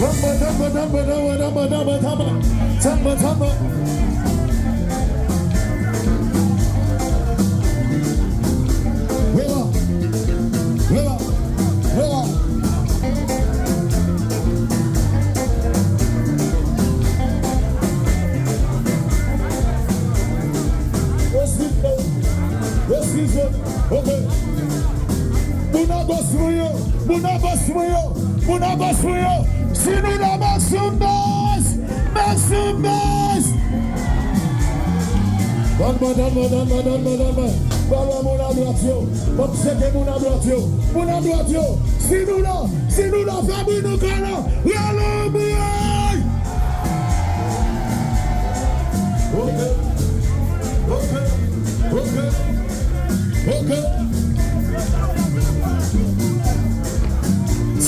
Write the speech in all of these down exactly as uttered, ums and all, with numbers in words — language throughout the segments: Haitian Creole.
Tanba, tanba, tanba, tanba, tanba, tanba, tanba, tanba. Reva, reva, reva. Eskize, eskize. Ok. Moun a gòch mwen yo, moun a gòch mwen yo, moun a gòch mwen yo. Si nou la, make some noise, make some noise. Donn mwen, donn mwen, donn mwen, donn mwen, donn mwen. Pale moun a dwat yo, m ap cheke moun a dwat yo, moun a dwat yo. Si nou la, si nou la, fè bri nou ka la. Rale bri! Ok, ok, ok. Ok.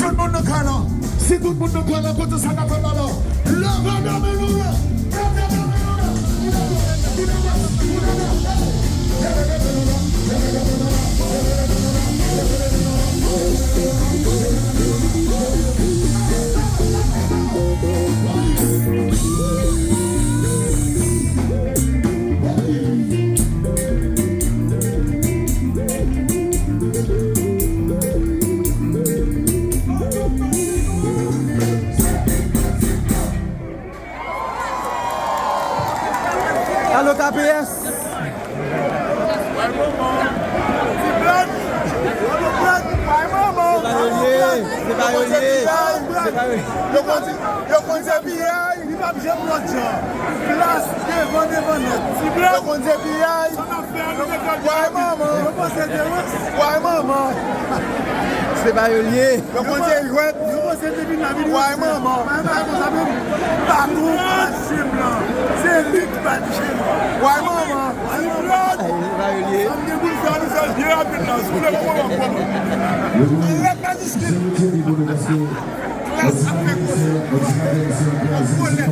Tout moun nan kay la. Si tout moun nan kay la, kote sa k ap fèt la la? Leve men nou la. Leve men nou la. Alo, K P S. Se pa yo l ye, se pa yo l ye, se pa yo l ye. Yo konn di, yo konn di piyay. Li p ap janm lòt jan. Plas devan, devan nèt. Ti blan. Yo konn di piyay. Sa n ap fè a, nou te ka di. Way manman. Yo panse te wè. Way manman. Se pa yo l ye. Yo konn di jwèt. Yo panse te vin la vin. Way manman. Bay bay konsa menm. Patwon pa t janm lan. Se li k pa t janm lan. Way manman. Ti blan. Ay, se pa yo l ye. Sa m gen pou n fè, nou fè l byen rapid la. Si w vle, mwen, mwen, mwen, mwen. Lèt majiskil. Klas ap fè koze. Ap vole